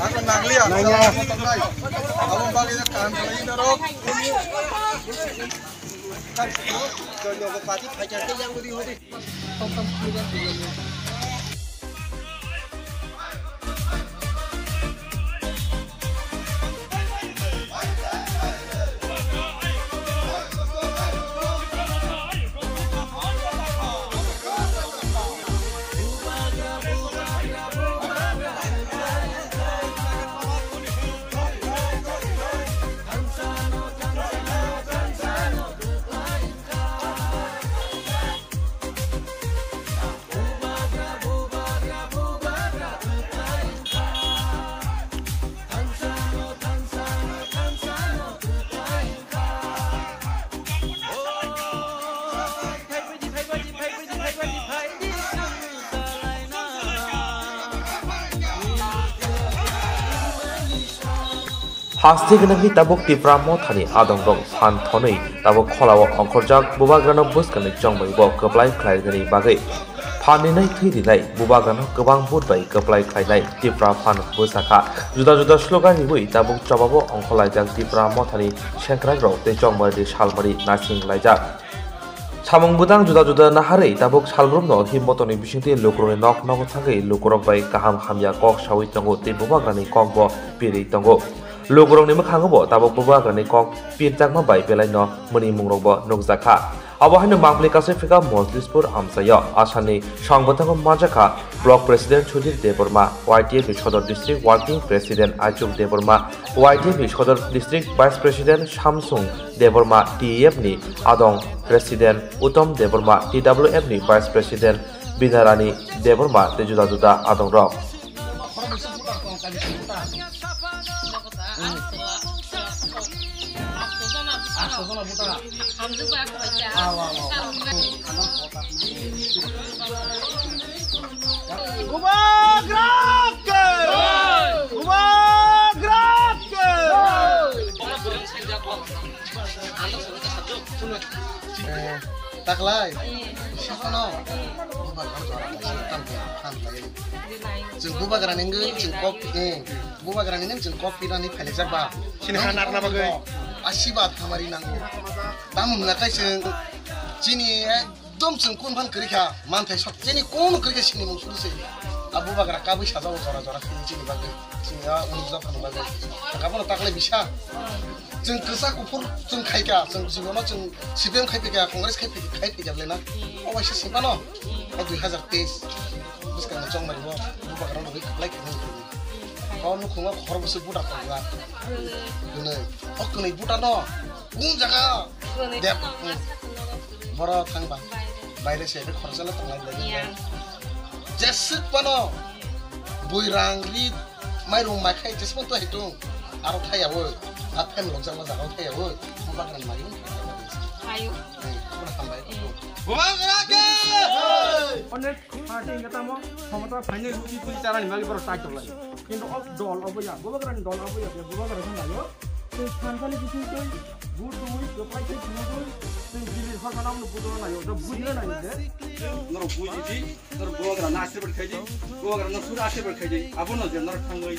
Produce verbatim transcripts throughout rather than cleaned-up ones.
Ako nangliya. Nangliya. Abo bagwi kaham khlai norok. Haste gwnangwi tabuk Tipra Mothani adongrok phan thonwi tabuk kholao ongkhorjak Bubagrano bwskangni chongmani bo kwplai khlai rinani bagwi phan rinai thwi rinai Bubagrano kwbang vote bai kwplai khlainai Tipra phan bwsakha. Juda juda slogan riwi tabuk chobabo ongkhorlaijak Tipra Mothani sengkrakrok tei chongmani salmani nasing laijak. Samung bwtang juda juda naharwi tabuk salbrumno himbotorni bisingtwi lukurokni nok nogo thangwi lukurok bai kaham hamya kok sawi tongo tei Bubagrani kokbo pirwi tongo. Lukurokni mwkhangobo tabuk Bubagrani kok pirjakma bai belaino mwnimungrokbo nukjakha. Abo haino mangpili kasui phika Mojlispur amchaio Asamni song bwthango manjakha Block President Sudhir Debbarma, Y T F ni Sodor District Working President Achuk Debbarma, Y T F ni Sodor District Vice President Samsung Debbarma, T E F ni adong President Uttom Debbarma, T W F ni Vice President Binarani Debbarma tei juda juda adongrok. Bubagra ke! Bubagra ke! Eh, taklai, sikhano, bubagra jora lai, tam tam lai. Chwng bubagra nengwi chwng kok, eh, bubagra nengwi chwng kok pinani phailajak ba. Chini ha narna bagwi. Asibad hamari nango. Tamo hwnna khai chwng chini ek Ekdom chwng kun phan kwrwi kha, manthai sok chini kun kwrwi kha sini mung suru se. A bubagra kabui sajao jora jora chini, chini bagwi, chini a unuk jok phano bagwi. Abono taklai bisa. Chwng kwsa kuphur chwng khai kha, chwng jibono chwng C P M khai phi kha, Congress khai phi, khai phi kha bwlai na. O waisa sing phano. O dui hazar teis. Bwskang chongmari bo bubagra no bai kwplai kha nang. O nukhungo khorokbwswk buta tongo. Kwnwi. O kwnwi buta no. Kung jaga. Dep. Boro thang ba. Baire se be khoroksa le tonglai lai. Jeswk pano. Bui rang ri mairung mai khai jeswk to hitung. Aro thai yawo. A phem lok jang jaga thai yawo. Bubagra mari. Ayo. Bubagra ke. Onek party neta mo, khomota phainai luchi puji charani magi boro tai tonglai. Kintu o dol obo ya, bubagrani dol obo ya, bubagra thang layo. Tei thansani bising tei vote tongwi kwplai khe thwngwi tei Delhi sorkar abono budona layo, da bujina layo je. Norok buji di, norok bubagrano asirbad khai di, bubagrano sur asirbad khai di, abono je norok thangwi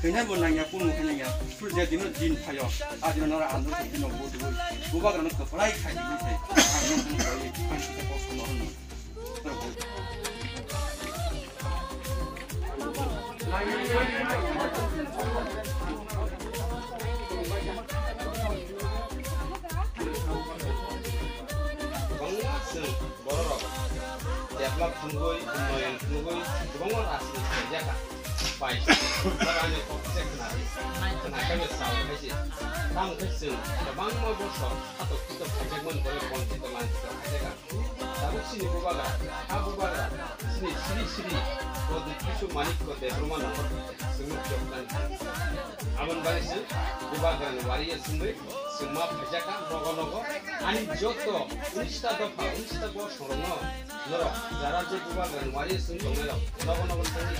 thwinai bo nangya, kunu khai nangya, sur je dino din phaio, a dino norok andro khe dino vote tongwi bubagrano kwplai khai di, khai di, ang nokni kok samo hwnwi. Kwbangma chwng bororok develop thwngwi, unnoyon thwngwi kwbangma rajniti khlaijakha. Bai, borok ani kok se khna di. Khna khe chao khai se. Tamo khe chwng kwbangma bosor khatok khitok khaijakmani borok bonchito lanchito khaijakha. Tabuk chini bubagra, ha bubagra, chini siri siri, Prodip Kisu Manikko Debbarma nokol chwngno phiyok nani. Aboni bagwi se bubagrani wariya chwngwi chwngma phaijakha nogo nogo. Ani joto unista dopha, unista bosongno norok jara je bubagrani wariya chwng tongnai rok nogo nogo thangwi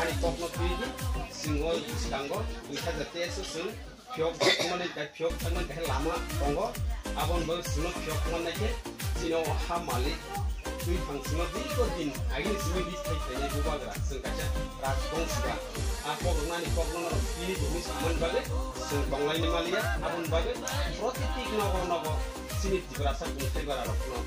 ani kokno twi di, chwng o bwskango dui hazar teis o chwng phiyok thangmani, phiyok thangmani kaisa lama tongo. Aboni bagwi chwngno phiyok thangmani khe chini o ha malik twi thang chwngno dirgo din agini simi ri thai phainai bubagra chwng kaisa rajbongsoga. A kok rwnani kokno norok bini buini samani bagwi chwng tonglaini maliya, aboni bagwi protiti nogo nogo chini Tiprasa bwthai bararokno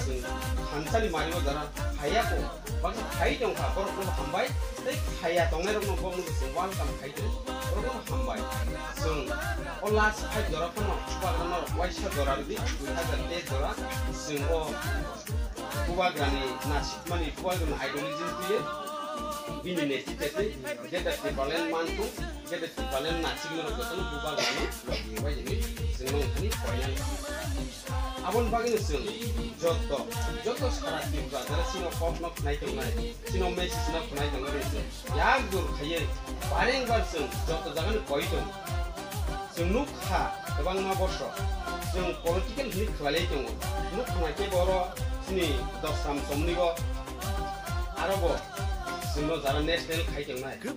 chwng thansani mario jora phaiya kho, baksa phai tongkha, borokno hambai, tei phaiya tongnairokno bokno chwng welcome khai tongo, borokno hambai. Chwng o last five jora phano chubagra norok waisa jora rwdi, dui hazar teis jora chwng o Bubagrani nasikmani, bubagrani ideology twiwi bini netrite twi Greater Tipraland manthung, Greater Tipraland nasikmarok jotono bubagrani logi bai hwnwi chwng nongkhani poinani. Aboni bagwino chwng joto, joto sara Tripura jara chini kokno khwnai tongnai, chini message no khwnai tongnai chwng yak jor khaiwi bareng bar chwng joto jagani koi tong. Chwng nukha kwbangma bosor chwng political hinwi khwlailai tongo. Nukha khe boro chini Dosram Chomni bo aro bo chwngno jara national khai tongnai B J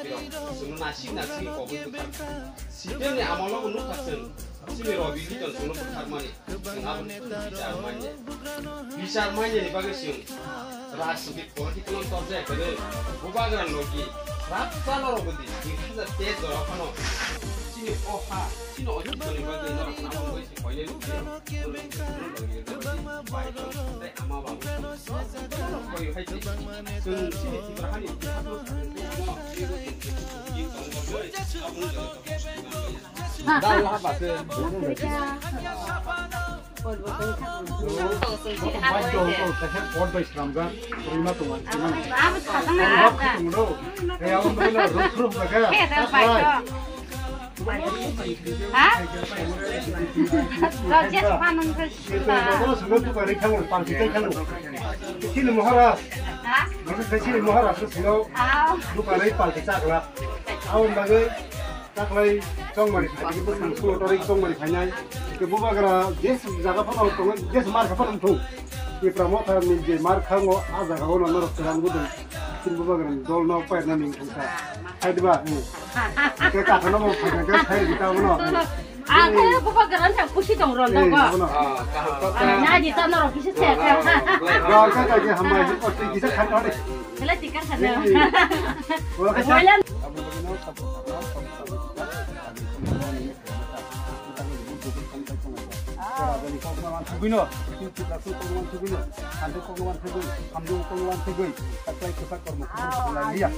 P rok chwngno nasik nasik kobui bwthar. C P M ni amolo bo nukha chwng chini Robi Liton chwngno bwtharmani. Chwng aboni bichar manya. Bichar manyani bagwi chwng rajnitik political no torjak hwnwi bubagra logi rap chalo rok di dui hazar teis jora phano chini o ha, chini o chini bagwi norok nang bai se koine ni tei ama babu koi hai se chwng chini Tripura hani Chini Maharaj, Maharaj, chakla. Aboni bagwi Taklai chongmani phainai, bwswng sulo torwi chongmani phainai. Ke bubagra je jaga phano tongo, je mar kha phano thung. Tipra Motha ni je mar khango, a jaga o norok kwrang budung. Chini bubagra ni dol no pairna ni thungsa. Hai diba? Hmm. Ke kathano mo phaikha ke sai di ta bono. A khe bubagra ni kusi tong ron dong. Bono. Na di ta norok kisi se. Ga ka ka ke hambai, ko ti kisa khan thani. Kala tikar khana. Wala ka. Thugwino, Tripura song kokno wan thugwino, Hande kokno wan thugwi, Hamjung kokno wan thugwi, Taklai kwchak kormo kwchak lai liya.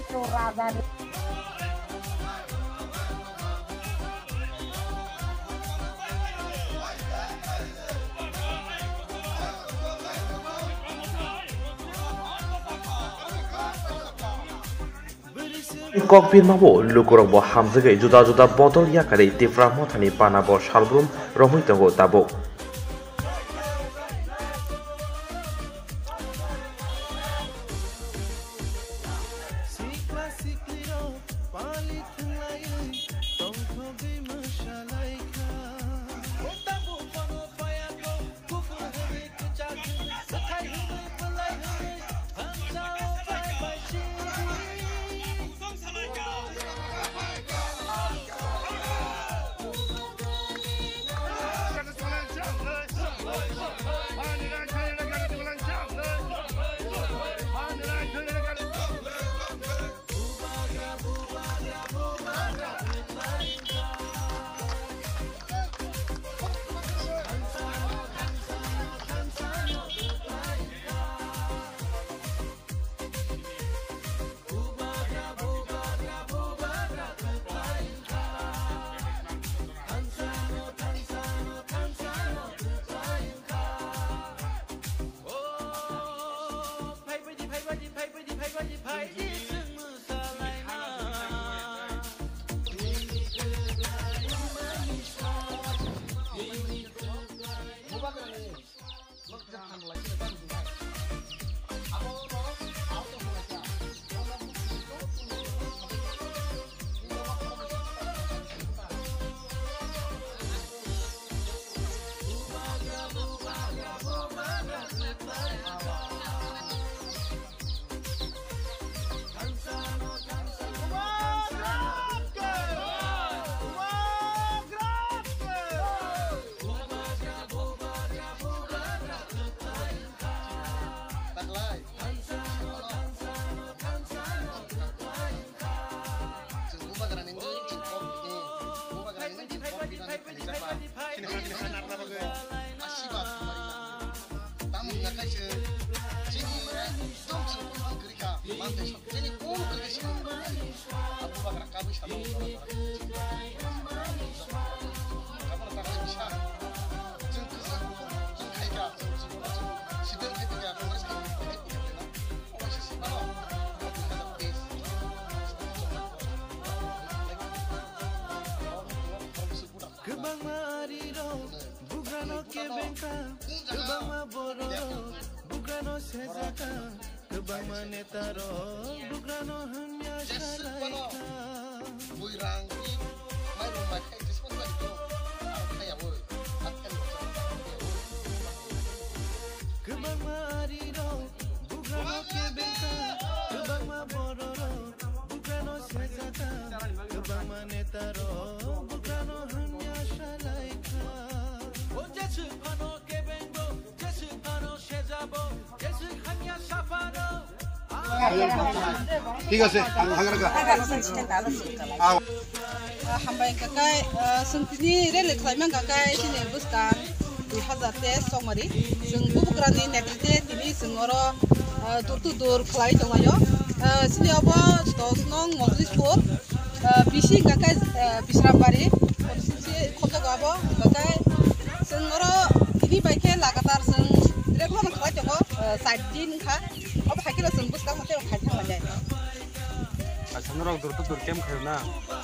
Kokbirma o lukurok bo hamjagwi juda juda bodol yakarwi Tipra Mothani pana bo salbrum romwi tongo tabuk. Kwbangma arirok bugrano kebengkha, kwbangma bororok bugrano sejaka, kwbangma netarok bugrano hamya salaikha. Kwbangma arirok bugrano kebengkha, kwbangma bororok bugrano sejaka, kwbangma netarok bugrano hamya salaikha. O jeswk phano kebengbo, jeswk phano sejabo, jeswk hamya saphano. ঠিক আছে, আমি ভাঙা রাখা। Hambai kakai, sung tini rele khlaimang kakai, sini buskang dui hazar teis songmari. Sung bubukrani netrite tini sung oro, dur tu dur khlai tonglaio. Sini obo dos nong Mojlispur, bisi kakai, Bishrambari, konstituency khobjago abo, kakai sung oro tini bai khe lagatar sung regular khlai tongo, side din kha. Obo hai khe sung buskang mate khai thang lai. Acha norok dur tu dur kem khayo na.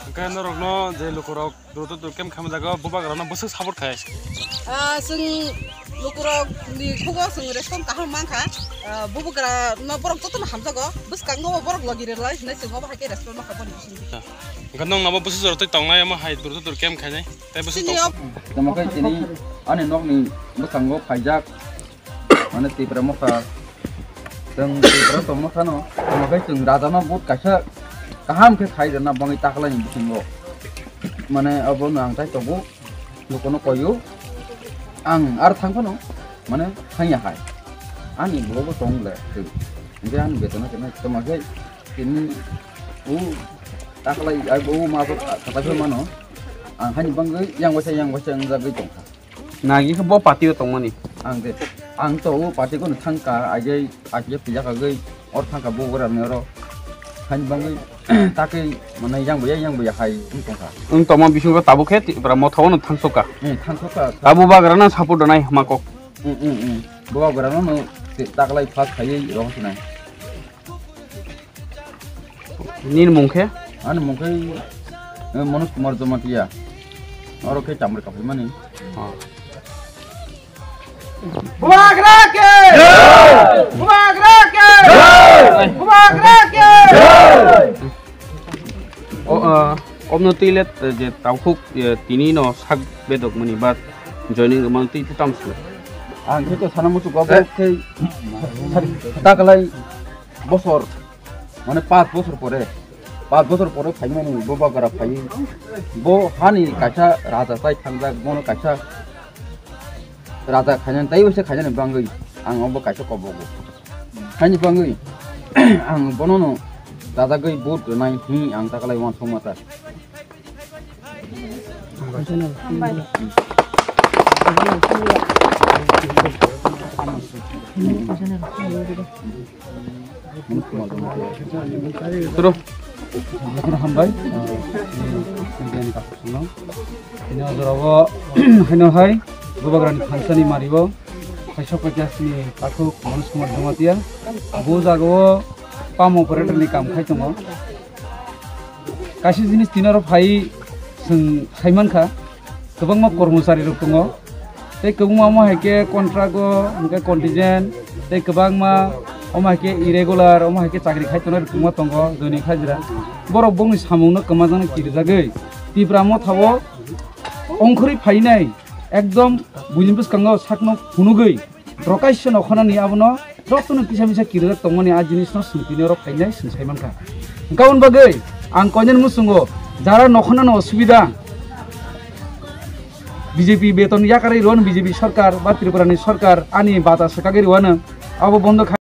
Hwnkhe norok no je lukurok Duro to duro kem khamjago, bubagra no bwswk support khai. Ah, chwng lukurok ni khugo chwng response kaham mankha. Ah, bubagra no borok joto no hamjago, bwskango borok logi rwlai hinwi chwng obo hai khe response mankha boni bisingtwi. Hwnkhe nwng nabo bwswk jora twi tongnai omo hai duro to duro kem khainai. Tei bwswk Chini tong- Tamo khe tini ani nokni bwskango phaijak. Mane Tipra Motha, chwng Tipra tongma phano, tamo khe chwng raja no vote kaisa kaham khe khai rwna bangwi taklai ni bisingo. Mane abo no ang tai tongo, lukuno koyo, ang ar thang phano, mane thangya hai. Ani bo bo tong le, hwnkhe ani betona khe tamo khe tini u taklai ai bo ma bo taklai mano, ang hani bangwi yang waisa yang waisa wngjagwi tongkha. Nagi khe bo party o tongmani. Ang de, ang to o party kono thangka, aje, aje pijak agwi, or thangka bo ora ni oro. Hani bangwi, takwi, mane yang boya, yang boya hai, wng tongkha. Wng tongma bisingo tabuk khe Tipra Motha o no thangsoka. Hmm, thangsoka. Tabuk bagra no support rwnai hwma kok. Hmm, hmm, hmm. Bo bagra no, no, taklai pass khaiwi rohor sinai. Nini mung khe? Ani mung khe, eh, Manoj Kumar Jamatia. Oro khe chamri kaphimani. Oh. Bubagra ke! Jai! Bubagra ke! Jai! Bubagra ke! Jai! O, ah, obno twi let, eh, je tangkhuk, eh, tini no sak bedok mani ba joining mang twi tam sle. Ang khe to sana muchuk go khe ta kalai bosor. Mane paanch bosor pore, paanch bosor pore phaimani bo bagra phai. Bo hani kaisa raja tai thangjak, bono kaisa raja khainani, tai waisa khainani bangwi ang obo kaisa kobogo. Haini bangwi ang bonono rajagwi vote rwnai hwnwi ang takalai uansukma ta. Turo. Hambai. Ini ojoro bo, haino hai, Bubagrani thansani mario, hai sokpaikyasni takhuk Manoj Kumar Jamatia. Bo jagao pam operator ni kam khai tongo. Kaisa jinis tini oro phai chwng sai mankha, kwbangma kormochari rok tongo, tei kwbangma omo hai khe contract o, hwnkhe contingent, tei kwbangma omo hai khe irregular, omo hai khe chakri khai tongnai rok kwbangma tongo, doinik hajira. Borok bongni samungno kwmajaknai kirijagwi Tipra Motha o ongkhorwi phainai, ekdom buini bwskango sakno phunugwi, Rokaisya nokhornani abono jotono kisa misa kirijak tongmani a jinisno chwng tini oro phainai chwng sai mankha. Hwnkhe aboni bagwi ang koinani muchungo jara nokhornano osubida, B J P beton yakarwi rwano B J P sarkar ba Tripurani sarkar ani bata swkagwi rwano abo bondo kha.